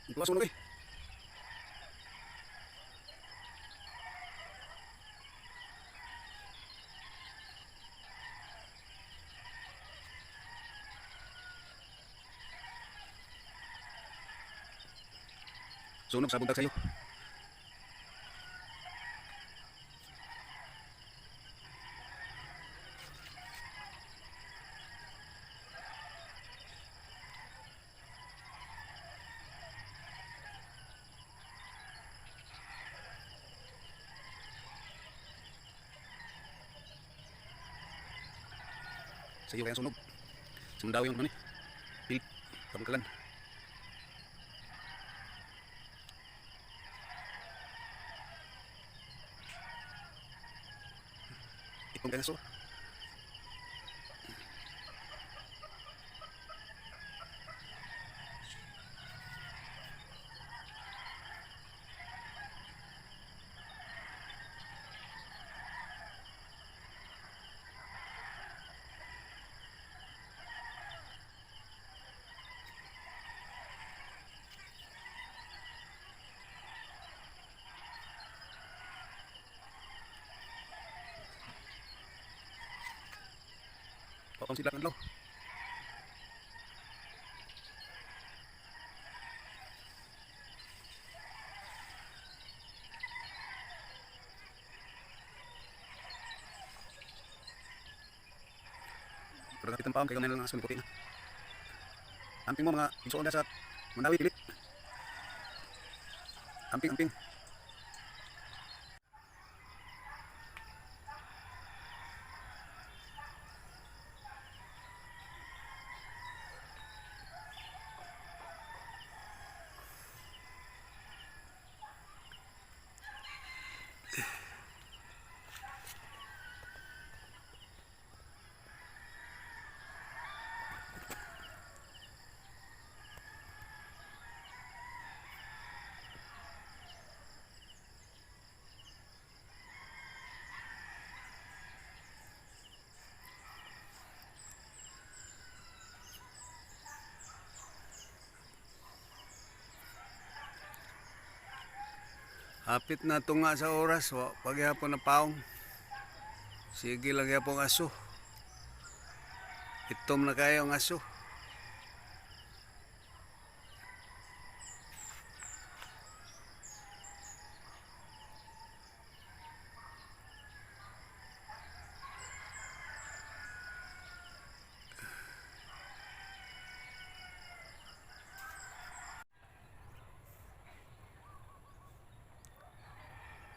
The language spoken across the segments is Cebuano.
Ito sunog eh. Sunog sa buntag sa'yo. Sa iyo kaya sunog. Sumundaw yung ano ni. Pilit. Kabangkalan. Ipong kaya so. Papang sila ng adlaw. Pero kapit ang paong kayo na lang ang aso ni puti na. Amping mo mga igsoon na sa Mandawi pilit. Amping, amping. Hapit na tunga sa oras, wa pagyapon na paong. Sige lang yapong aso. Itom na kayo ang aso.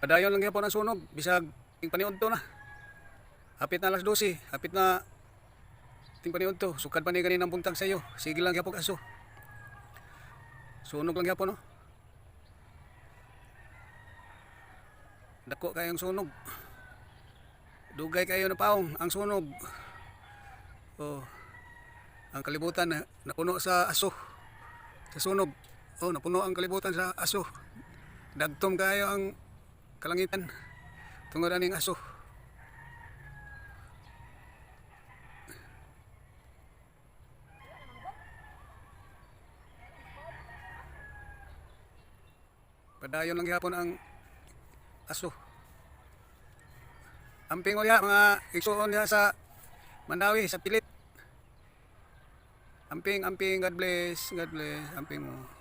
Padayon lang gyapon ang sunog bisag ting paniudto na. Hapit na alas 12, hapit na ting paniudto. Sukad pa ni ganinang buntag sa iyo. Sige lang gyapon aso. Sunog lang gyapon no. Dako kayong sunog. Dugay kayo na paong ang sunog. Oh. Ang kalibutan na napuno sa aso. Sa sunog. Oh, napuno ang kalibutan sa aso. Dagtom kayo ang kalangitan tungod aning aso. Padayon lang gihapon ang aso. Amping uya mga igsuon diha sa Mandawi sa Pilit. Amping, amping, God bless, God bless, amping mo.